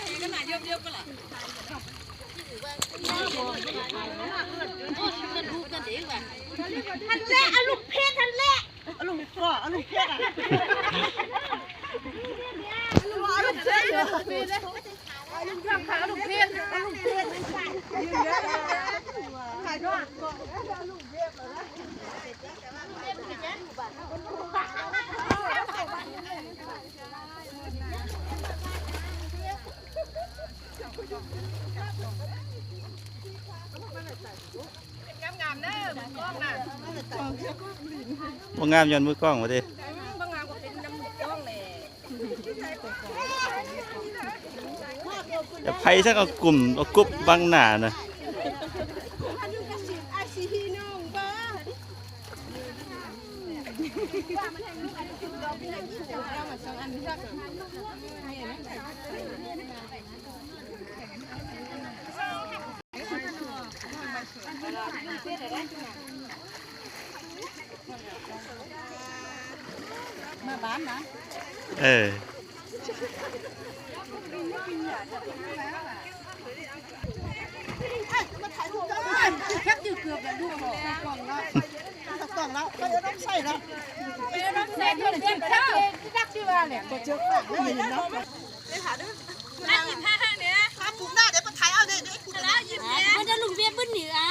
ຫັ້ນແຫຼະ ເອົາລູກເພັດຫັ້ນແຫຼະ ເອົາລູກກໍ ເອົາລູກເພັດອະ ເອົາລູກເພັດ ເອົາລູກເພັດ ເອົາລູກເພັດ ຂາຍດອກ ເອົາລູກເພັດ ງາມໆເດີ ມືກ້ອງນະ ບໍ່ງາມຍ້ອນມືກ້ອງວ່າຕິ ອືມ ບໍ່ງາມກໍເປັນນຳມືກ້ອງແຫຼະ ແຕ່ໃຜສັກເອົາກຸ່ມ ເອົາກຸບບັງໜ້ານະ. ມາບ້ານນະ ເອີ ແຄບຈື່ເກືອບແລ້ວລູກ ໃສ່ກ່ອງແລ້ວ ໃສ່ກ່ອງແລ້ວ ໄປເອົານ້ຳໃສ່ແລ້ວ ໄປເອົານ້ຳໃສ່ເທື່ອ ຈັກຊິວ່າແຫຼະ ບໍ່ເຈີປາກເລີຍເນາະ. ລະຍິບຫ້າເດ້ ພາປຸກໜ້າເດ້ ໄປຖ່າຍເອົາເດ້ ເດ້ ເພິ່ນລະຍິບແດ່ ເພິ່ນລະລຸງເວບເພິ່ນນີ້ອະ.